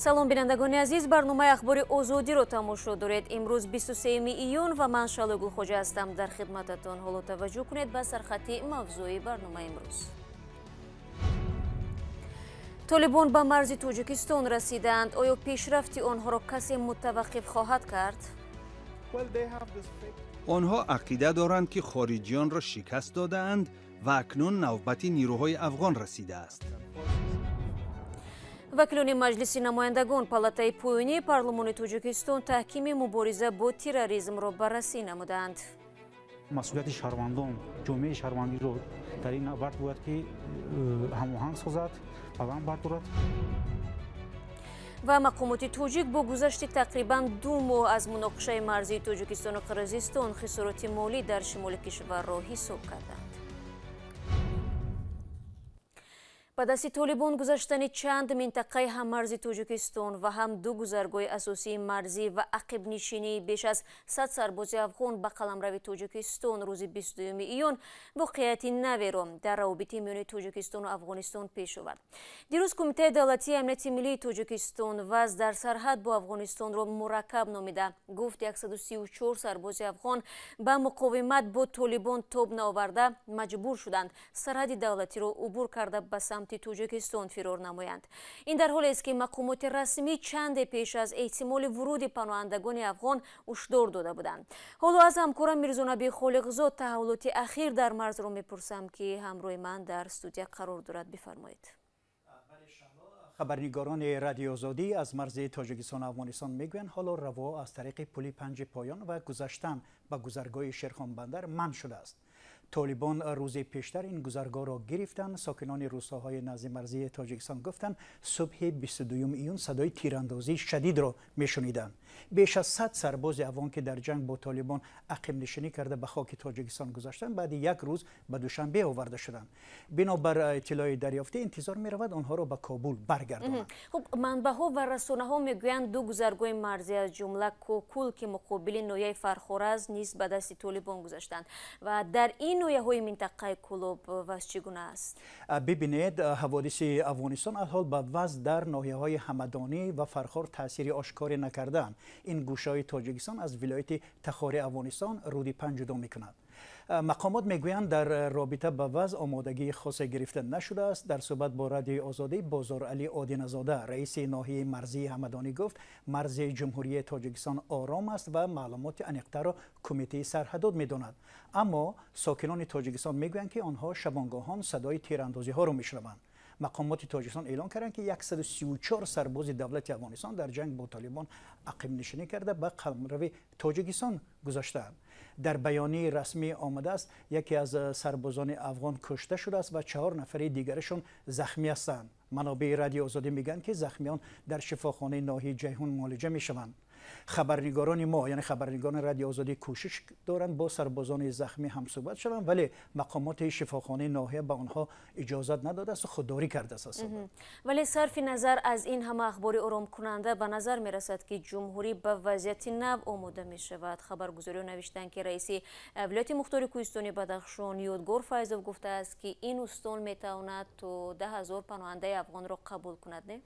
Салом, бинандагони азиз, барномаи Ахбори Озодиро тамошо доред. Имрӯз 23 июн ва ман Шалои Гулхоҷа ҳастам дар хидмататон. Ҳоло таваҷҷӯҳ кунед ба сархати мавзӯи барномаи имрӯз. Толибон ба марзи Тоҷикистон расиданд. Оё пешрафти онҳоро касе мутаваққиф хоҳад кард? Онҳо ақида доранд, ки хориҷиёнро шикаст додаанд ва акнун навбати нирӯҳои афғон расидааст. Вакилони Маҷлиси намояндагон, палатаи поёнии парлумони Тоҷикистон, таҳкими мубориза бо терроризмро баррасӣ намуданд. Масъулияти шаҳрвандон, ҷомеаи шаҳрвандиро дар ин набард бояд ки ҳамоҳанг созад, баланд бардорад. Ва мақомоти тоҷик бо гузашти тақрибан 2 моҳ аз муноқишаи марзии Тоҷикистону Қирғизистон хисороти молӣ дар шимоли кишварро ҳисоб карданд. Ба дасти толибон гузаштани чанд минтақаи ҳаммарзи Тоҷикистон ва ҳам ду гузаргоҳи асосии марзӣ ва ақибнишинии беш аз 100 сарбози афғон ба қаламрави Тоҷикистон рӯзи 22 июн воқеияти наверо дар равобити миёни Тоҷикистону Афғонистон пеш овард. Дирӯз Кумитаи давлатии амнияти миллии Тоҷикистон вазъ дар сарҳад бо Афғонистонро мураккаб номида гуфт, 134 сарбози афғон ба муқовимат бо толибон тоб наоварда маҷбур шуданд сарҳади давлатиро убур карда ба самти Тоҷикистон фирор намоянд. Ин дар ҳолест, ки мақомоти расмӣ чанде пеш аз эҳтимоли вуруди паноҳандагони афғон ҳушдор дода буданд. Ҳоло аз ҳамкорам Мирзонаби Холиқзод таҳаввулоти ахир дар марзро мепурсам, ки ҳамроҳи ман дар студия қарор дорад. Бифармоед. Хабарнигорони Радиои Озодӣ аз марзи Тоҷикистон Афғонистон мегӯянд, ҳоло раво аз тариқи пули Панҷи Поён ва гузаштан ба гузаргоҳи Шерхонбандар манъ шудааст. Толибон рӯзи пештар ин гузаргоҳро гирифтанд. Сокинони рӯстоҳои назди марзии Тоҷикистон гуфтанд, субҳи 22 июн садои тирандозии шадидро мешуниданд. Беш аз 100 сарбози афғон, ки дар ҷанг бо толибон ақибнишинӣ карда ба хоки Тоҷикистон гузаштанд, баъди як рӯз ба Душанбе оварда шуданд. Бинобар иттилои дарёфтӣ, интизор меравад онҳоро ба Кобул баргардонанд. Хуб, манбаъҳо ва расонаҳо мегӯянд, ду гузаргоҳи марзӣ, аз ҷумла Кокул, ки муқобили ноҳияи Фархор аст, низ ба дасти толибон гузаштанд ва дар ин ноҳияҳои минтақаи Кӯлоб вазъ чӣ гуна аст? Бибинед, ҳаводиси Афғонистон алҳол ба вазъ дар ноҳияҳои Ҳамадонӣ ва Фархор таъсири ошкоре накардаанд. Ин гӯшаҳои Тоҷикистон аз вилояти Тахори Афғонистон руди Панҷ ҷудо мекунад. Мақомот мегӯянд, дар робита ба вазъ омодагии хосе гирифта нашудааст. Дар суҳбат бо Радиои Озодӣ Бозоралӣ Одиназода, раиси ноҳияи марзии Ҳамадонӣ, гуфт, марзи Ҷумҳурии Тоҷикистон ором аст ва маълумоти аниқтарро Кумитаи сарҳадот медонад. Аммо сокинони Тоҷикистон мегӯянд, ки онҳо шабонгоҳон садои тирандозиҳоро мешунаванд. Мақомоти Тоҷикистон эълон карданд, ки 134 сарбози давлати Афғонистон дар ҷанг бо толибон ақибнишинӣ карда ба қаламрави Тоҷикистон гузаштаанд. Дар баёнияи расмӣ омадааст, яке аз сарбозони афғон кушта шудааст ва 4 нафари дигарашон захмӣ ҳастанд. Манобеи Радиои Озодӣ мегӯянд, ки захмиён дар шифохонаи ноҳияи Ҷайҳун муолиҷа мешаванд. Хабарнигорони мо, яъне хабарнигорони Радиои Озодӣ, кӯшиш доранд бо сарбозони захмӣ ҳамсӯҳбат шаванд, вале мақомоти шифохонаи ноҳия ба онҳо иҷозат надодааст ва худдорӣ кардааст аз суҳбат. Вале сарфи назар аз ин ҳама ахбори оромкунанда, ба назар мерасад, ки ҷумҳурӣ ба вазъияти нав омода мешавад. Хабаргузориҳо навиштанд, ки раиси вилояти мухтори кӯҳистони Бадахшон Ёдгор Файзов гуфтааст, ки ин устон метавонад то 10 000 паноҳандаи афғонро қабул кунад, не?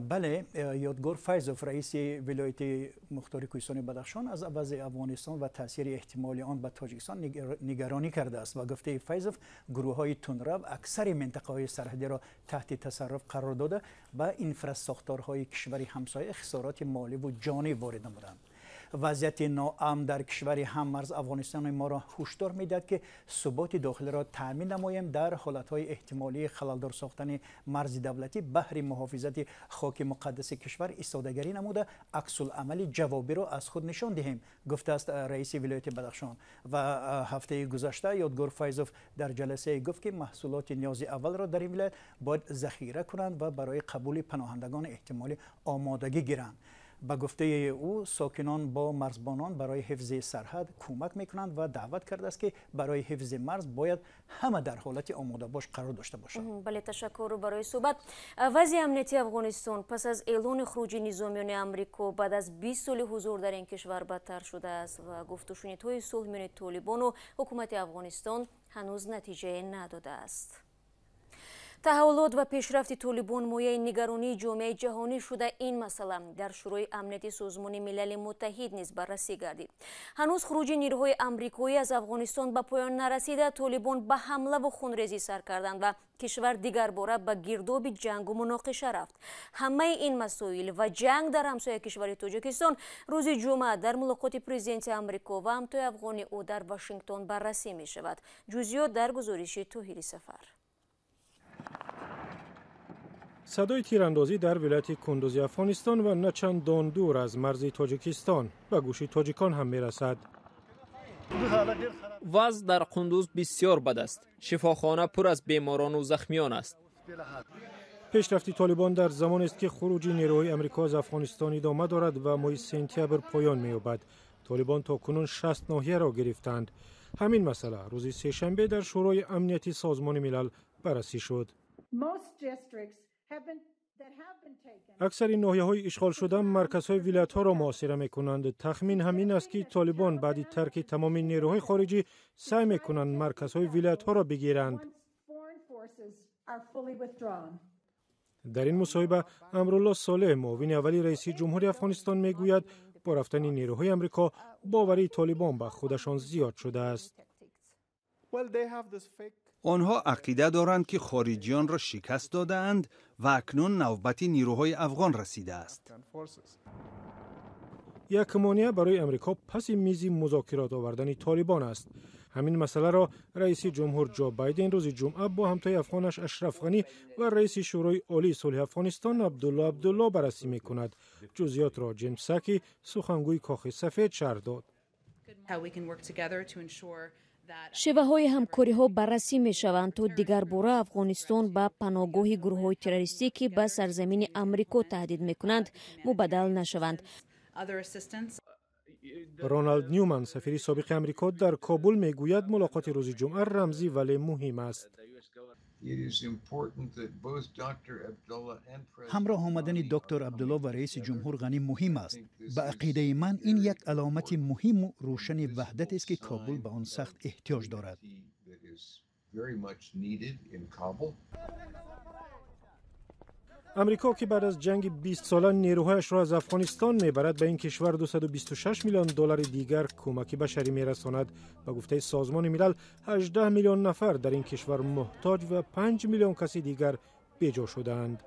Бале, Ёдгор Файзов, раиси вилояти мухтори кӯҳистони Бадахшон, аз вазъи Афғонистон ва таъсири эҳтимоли он ба Тоҷикистон нигаронӣ кардааст. Ба гуфтаи Файзов, гурӯҳҳои тундрав аксари минтақаҳои сарҳадиро таҳти тасарруф қарор дода, ба инфрасохторҳои кишвари ҳамсоя хисороти моливу ҷонӣ ворид намуданд. Вазъияти ноамн дар кишвари ҳаммарз Афғонистони моро ҳушдор медиҳад, ки суботи дохилиро таъмин намоем. Дар ҳолатҳои эҳтимолии халалдор сохтани марзи давлатӣ баҳри муҳофизати хоки муқаддаси кишвар истодагарӣ намуда, аксуламали ҷавобиро аз худ нишон диҳем, гуфтааст раиси вилояти Бадахшон. Ва ҳафтаи гузашта Ёдгор Файзов дар ҷаласае гуфт, ки маҳсулоти ниёзи аввалро дар ин вилоят бояд захира кунанд ва барои қабули паноҳандагони эҳтимолӣ омодагӣ гиранд. Ба гуфтаи ӯ, сокинон бо марзбонон барои ҳифзи сарҳад кӯмак мекунанд ва даъват кардааст, ки барои ҳифзи марз бояд ҳама дар ҳолати омодабош қарор дошта бошанд. Бале, ташаккур барои суҳбат. Вазъи амнияти Афғонистон пас аз эълони хуруҷи низомиёни Амрико баъд аз 20 соли ҳузур дар ин кишвар бадтар шудааст ва гуфтушунидҳои сулҳ миёни толибону ҳукумати Афғонистон ҳанӯз натиҷае надодааст. Таҳаввулот ва пешрафти Толибон мояи нигаронии ҷомеаи ҷаҳонӣ шуда, ин масъала дар Шӯрои Амнияти Созмони Милали Муттаҳид низ баррасӣ гардид. Ҳанӯз хуруҷи нирӯҳои амрикоӣ аз Афғонистон ба поён нарасида, Толибон ба ҳамлаву хунрезӣ сар карданд ва кишвар дигарбора ба гирдоби ҷангу муноқиша рафт. Ҳамаи ин масоил ва ҷанг дар ҳамсояи кишвари Тоҷикистон рӯзи ҷумъа дар мулоқоти президенти Амрико ва ҳамтои афғони ӯ дар Вашингтон баррасӣ мешавад. Ҷузъиёт дар гузориши Тоҳири Сафар. Садои тирандозӣ дар вилояти Кундузи Афғонистон ва на чандон дур аз марзи Тоҷикистон ба гӯши тоҷикон ҳам мерасад. Вазъ дар Қундуз бисёр бад аст. Шифохона пур аз беморону захмиён аст. Пешрафти Толибон дар замонест, ки хуруҷи нерӯҳои Амрико аз Афғонистон идома дорад ва моҳи сентябр поён меёбад. Толибон то кунун 60 ноҳияро гирифтанд. Ҳамин масъала рӯзи сешанбе дар Шӯрои Амнияти Созмони Милал баррасӣ шуд. Аксари ноҳияҳои ишғолшуда марказҳои вилоятҳоро муҳосира мекунанд. Тахмин ҳамин аст, ки Толибон баъди тарки тамоми нерӯҳои хориҷӣ саъй мекунанд марказҳои вилоятҳоро бигиранд. Дар ин мусоҳиба Амрулло Солеҳ, муовини аввали раиси ҷумҳури Афғонистон, мегӯяд, бо рафтани нерӯҳои Амрико боварии Толибон ба худашон зиёд шудааст. Онҳо ақида доранд, ки хориҷиёнро шикаст додаанд ва акнун навбати нирӯҳои афғон расидааст. Як монеа барои Амрико паси мизи музокирот овардани Толибон аст. Ҳамин масъаларо раиси ҷумҳур Ҷо Байден рӯзи ҷумъа бо ҳамтои афғонаш Ашраф Ғанӣ ва раиси Шӯрои Олии сулҳи Афғонистон Абдулло Абдулло баррасӣ мекунад. Ҷузъиётро Ҷим Саки, сухангӯи Кохи Сафед, шарҳ дод. Шеваҳои ҳамкориҳо баррасӣ мешаванд, то дигарбора Афғонистон ба паноҳгоҳи гурӯҳҳои террористӣ, ки ба сарзамини Амрико таҳдид мекунанд, мубаддал нашаванд. Роналд Нюман, сафири собиқи Амрико дар Кобул, мегӯяд, мулоқоти рӯзи ҷумъа рамзӣ, вале муҳим аст. Ҳамроҳ омадани доктор Абдулло ва раиси ҷумҳур Ғанӣ муҳим аст. Ба ақидаи ман, ин як аломати муҳиму рӯшани ваҳдатест, ки Кобул ба он сахт эҳтиёҷ дорад. Амрико, ки баъд аз ҷанги бистсола нерӯҳояшро аз Афғонистон мебарад, ба ин кишвар 226 миллион доллари дигар кӯмаки башарӣ мерасонад. Ба гуфтаи Созмони Милал, 18 миллион нафар дар ин кишвар муҳтоҷ ва 5 миллион каси дигар беҷо шудаанд.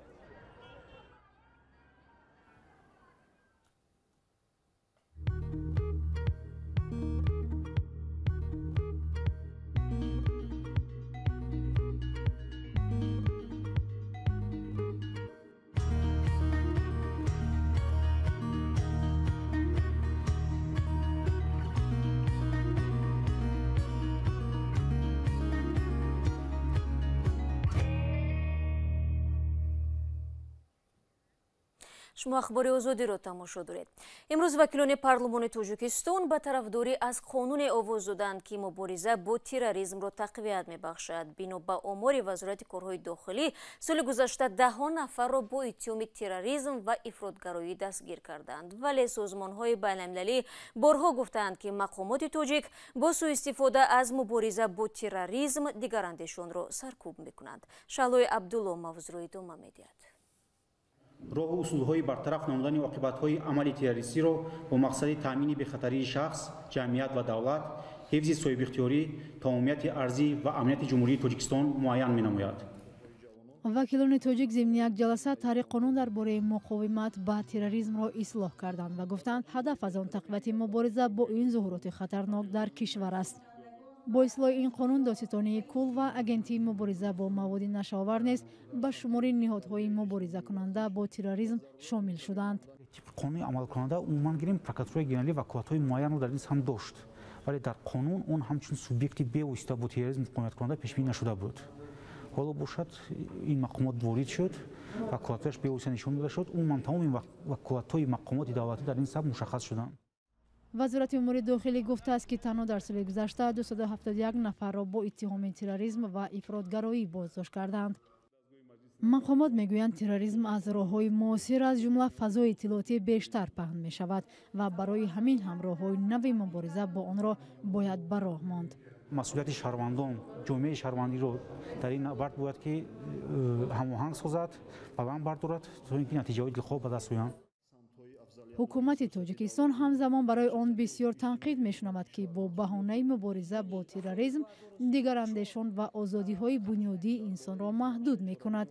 Шумо Ахбори Озодиро тамошо доред. Имрӯз вакилони парлумони Тоҷикистон ба тарафдорӣ аз қонуне овоз доданд, ки мубориза бо терроризмро тақвият мебахшад. Бино ба омори Вазорати корҳои дохилӣ, соли гузашта даҳҳо нафарро бо иттиҳоми терроризм ва ифротгароӣ дастгир карданд. Вале созмонҳои байналмилалӣ борҳо гуфтаанд, ки мақомоти тоҷик бо сӯистифода аз мубориза бо терроризм дигарандешонро саркӯб мекунанд. Шаҳлои Абдулло мавзӯъро идома медиҳад. Роҳу усулҳои бартараф намудани оқибатҳои амали террористиро бо мақсади таъмини бехатарии шахс, ҷамъият ва давлат, ҳифзи соҳибихтиёрӣ, тамомияти арзӣ ва амнияти Ҷумҳурии Тоҷикистон муайян менамояд. Вакилони тоҷик зимни як ҷаласа таҳрири қонун дар бораи муқовимат ба терроризмро ислоҳ карданд ва гуфтанд, ҳадаф аз он тақвияти мубориза бо ин зуҳуроти хатарнок дар кишвар аст. Бо ислоҳи ин қонун Додситонии кулл ва Агентии мубориза бо маводи нашаовар низ ба шумори ниҳодҳои муборизакунанда бо терроризм шомил шуданд. Тибқи қонуни амалкунанда, умуман гирем, Прокуратураи генералӣ ваколатҳои муайянро дар ин самт дошт, вале дар қонун он ҳамчун субъекти бевосита бо терроризм муқовиматкунанда пешбинӣ нашуда буд. Ҳоло бошад, ин мақомот ворид шуд, ваколатҳояш бевосита нишон дода шуд. Умуман тамоми ваколатҳои мақомоти давлатӣ дар ин самт мушаххас шуданд. Вазорати умури дохилӣ гуфтааст, ки танҳо дар соли гузашта 271 нафарро бо иттиҳоми терроризм ва ифротгароӣ боздошт карданд. Мақомот мегӯянд, терроризм аз роҳҳои муосир, аз ҷумла фазои иттилоотӣ бештар паҳн мешавад ва барои ҳамин ҳам роҳҳои нави мубориза бо онро бояд ба роҳ монд. Масъулияти шаҳрвандон, ҷомеаи шаҳрвандиро дар ин набард бояд ки ҳамоҳанг созад, баланд бардорад, то ин ки натиҷаҳои дилхоҳ ба даст оянд. Ҳукумати Тоҷикистон ҳамзамон барои он бисёр танқид мешунавад, ки бо баҳонаи мубориза бо терроризм дигарандешон ва озодиҳои бунёдии инсонро маҳдуд мекунад.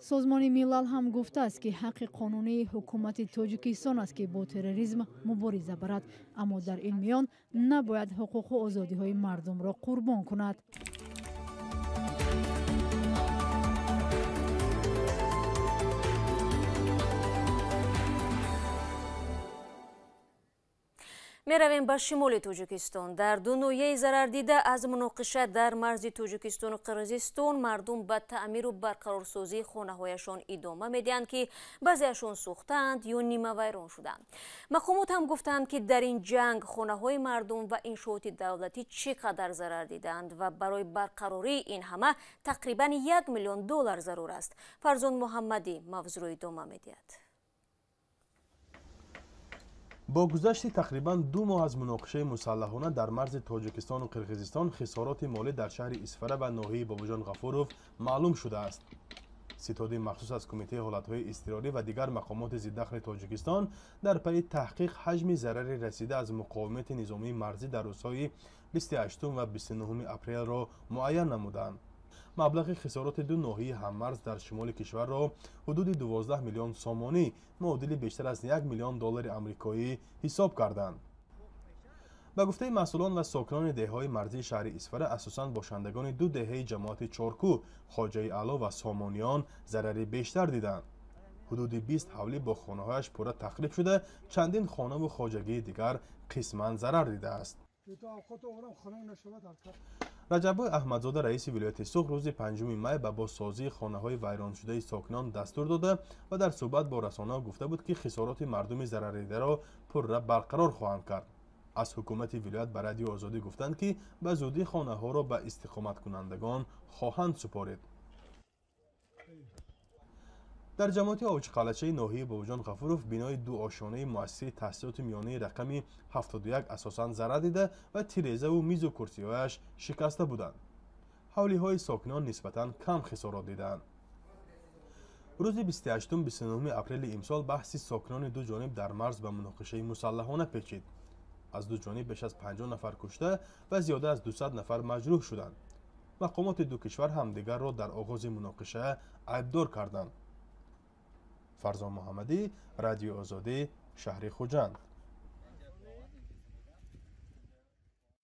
Созмони Милал ҳам гуфтааст, ки ҳаққи қонунии ҳукумати Тоҷикистон аст, ки бо терроризм мубориза барад, аммо дар ин миён набояд ҳуқуқу озодиҳои мардумро қурбон кунад. Меравем ба шимоли Тоҷикистон. Дар ду ноҳияи зарардида аз муноқиша дар марзи Тоҷикистону Қирғизистон мардум ба таъмиру барқарорсозии хонаҳояшон идома медиҳанд, ки баъзеашон сӯхтаанд ё нимавайрон шуданд. Мақомот ҳам гуфтанд, ки дар ин ҷанг хонаҳои мардум ва иншооти давлатӣ чӣ қадар зарар дидаанд ва барои барқарории ин ҳама тақрибан 1 миллион доллар зарур аст. Фарзон Муҳаммадӣ мавзӯъро идома медиҳад. Бо гузашти тақрибан 2 моҳ аз муноқишаи мусаллаҳона дар марзи Тоҷикистону Қирғизистон хисороти молӣ дар шаҳри Исфара ва ноҳияи Бобоҷон Ғафуров маълум шудааст. Ситоди махсус аз Кумитаи ҳолатҳои изтирорӣ ва дигар мақомоти зиддахли Тоҷикистон дар пайи таҳқиқ ҳаҷми зарари расида аз муқовимати низомии марзӣ дар рӯзҳои 28 ва 29 апрелро муайян намуданд. Маблағи хисороти ду ноҳияи ҳаммарз дар шимоли кишварро ҳудуди 12 миллион сомонӣ, муодили бештар аз 1 миллион доллари амрикоӣ ҳисоб карданд. Ба гуфтаи масъулон ва сокинони деҳаҳои марзии шаҳри Исфара, асосан бошандагони ду деҳаи ҷамоати Чоркӯ, Хоҷаи Аъло ва Сомониён зарари бештар диданд. Ҳудуди 20 ҳавлӣ бо хонаҳояш пурра тахриб шуда, чандин хонаву хоҷагии дигар қисман зарар дидааст. Раҷаббой Аҳмадзода, раиси вилояти Суғд, рӯзи 5 май ба бозсозии хонаҳои вайроншудаи сокинон дастур дода ва дар суҳбат бо расонаҳо гуфта буд, ки хисороти мардуми зарардидаро пурра барқарор хоҳанд кард. Аз ҳукумати вилоят ба Радиои Озодӣ гуфтанд, ки ба зудӣ хонаҳоро ба истиқоматкунандагон хоҳанд супорид. Дар ҷамоати Овчқалъачаи ноҳияи Бобоҷон Ғафуров бинои дуошонаи муассисаи таҳсилоти миёнаи рақами 71 асосан зарар дида ва тирезаву мизу курсиҳояш шикаста буданд. Ҳавлиҳои сокинон нисбатан кам хисорот диданд. Рӯзи 28-29 апрели имсол баҳси сокинони ду ҷониб дар марз ба муноқишаи мусаллаҳона печид. Аз ду ҷониб беш аз 50 нафар кушта ва зиёда аз 200 нафар маҷрӯҳ шуданд. Мақомоти ду кишвар ҳамдигарро дар оғози муноқиша айбдор карданд. Фарзон Муҳаммадӣ, Радиои Озодӣ, шаҳри Хуҷанд.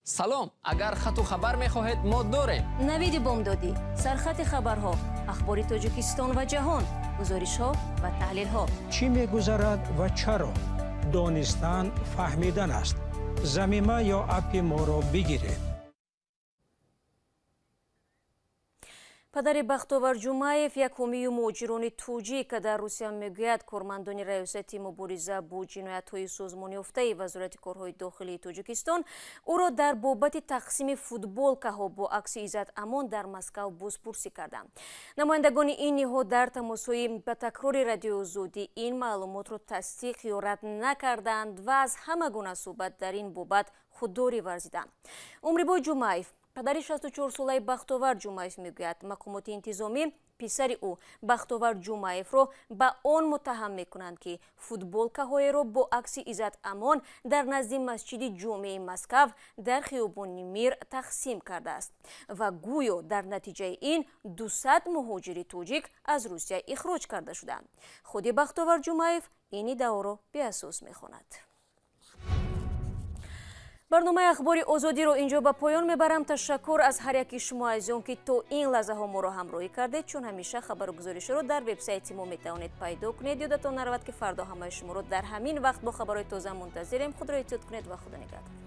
Салом, агар хату хабар мехоҳед, мо дорем. Навиди бомдодӣ, сархати хабарҳо, ахбори Тоҷикистон ва ҷаҳон, гузоришҳо ва таҳлилҳо. Чӣ мегузарад ва чаро? Донистан фаҳмидан аст. Замима ё аппи моро бигиред. Падари Бахтовар Ҷумаев, як ҳомию муҳоҷирони тоҷик дар Русия, мегӯяд, кормандони раёсати мубориза бо ҷиноятҳои созмонёфтаи Вазорати корҳои дохилии Тоҷикистон ӯро дар бобати тақсими футболкаҳо бо акси Иззат Амон дар Москав бозпурсӣ карданд. Намояндагони ин ниҳод дар тамосҳои ба такрори Радиои Озодӣ ин маълумотро тасдиқ ё рад накарданд ва аз ҳама гуна суҳбат дар ин бобат худдорӣ варзиданд. Умрибой Ҷумаев, падари 64-солаи Бахтовар Ҷумаев, мегӯяд, мақомоти интизомӣ писари ӯ Бахтовар Ҷумаевро ба он муттаҳам мекунанд, ки футболкаҳоеро бо акси Иззат Амон дар назди масҷиди ҷомеи Москав дар хиёбони Мир тақсим кардааст ва гӯё дар натиҷаи ин 200 муҳоҷири тоҷик аз Русия ихроҷ карда шуданд. Худи Бахтовар Ҷумаев ин иддаоро беасос мехонад. Барномаи Ахбори Озодиро инҷо ба поён мебарам. Ташаккур аз ҳар яки шумо азизон, ки то ин лаҳзаҳо моро ҳамроҳӣ кардед, чун ҳамеша хабару гузоришҳоро дар вебсайти мо метавонед пайдо кунед. Ёдатон наравад, ки фардо ҳамаи шуморо дар ҳамин вақт бо хабарҳои тоза мунтазирем. Худро эҳтиёт кунед ва Худо нигаҳдор.